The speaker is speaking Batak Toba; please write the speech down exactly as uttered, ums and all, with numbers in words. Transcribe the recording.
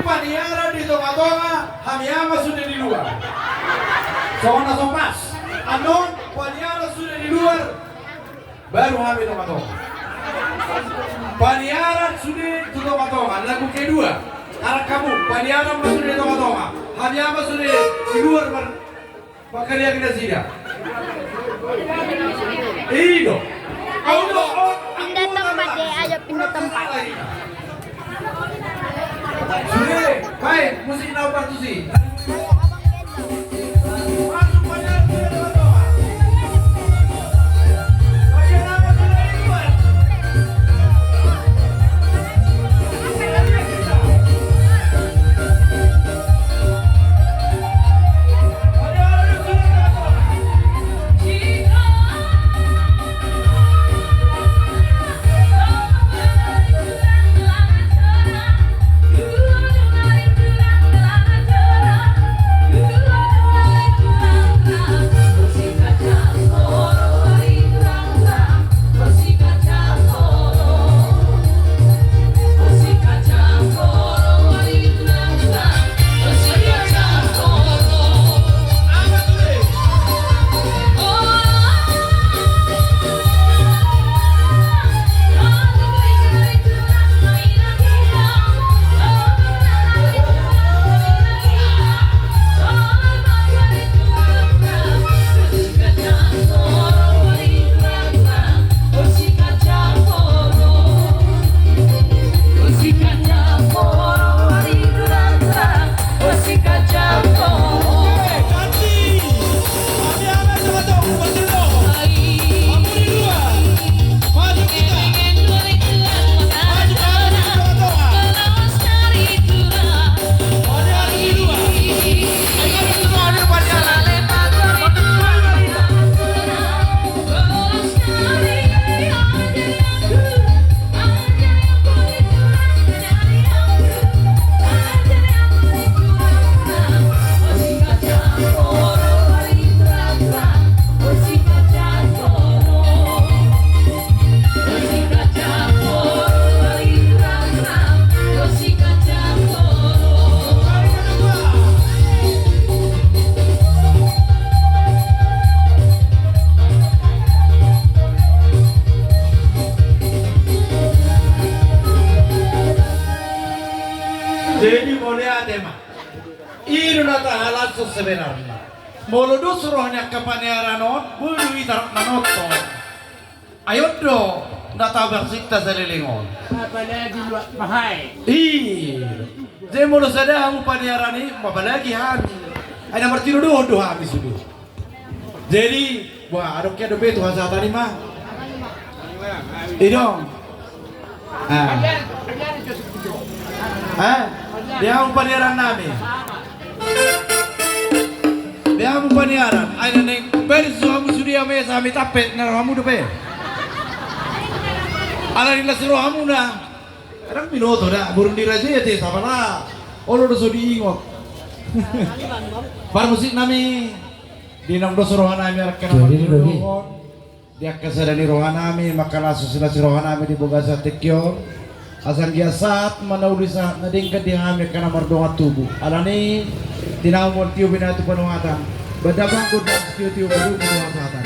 Paniaran di tonga-tonga, hami ama sude di luar. Songon na so pas. Annon, paniaran sude di luar, baru hami tonga-tonga. Paniaran sude tu tonga-tonga, lagu kedua. Arak hamu, paniaran ma sude di tonga-tonga. Hami ama sude di luar, mar- Maka dia kena sida. Ido. Ayo, pindah tempat deh, ayo pindah tempat. Sudah, baik, musik na partusi. Jadi mauliate ma. I do na tahalashon sebenarna. Molo dos roha ni angka paniaran on, boi do hita rap manonton. Ai on do na tabersinta saleleng on. Apalagi luat mahae. Iya. Jadi molo sada hamu paniaran i, apalagi hami. Ai na martinodohon do hami sude. Jadi, wah, adong ke dope tu hasahatan i ma. Idong. Ah. Ah, dia hamu paniaran nami. Dia hamu paniaran. Ai na naeng baris do hamu sude, ame sa hami tampet na rohamu dope. Ala ni las rohamuna. Kadang binoto da, burung di raja ya te sapala. Olo do so diingot. Parmusik nami. Di naung dos roha nami arkan. Di angka sada ni roha nami, mangkalashon silas ni roha nami di bagasan tingki on. Asa anggiat sahat ma na uli sahat na denggan di hami angka na mardongan tubu. Alani, tinahu ma on tio bina tu panuhatan. Bada banggo dan tio-tio baru panuhatan.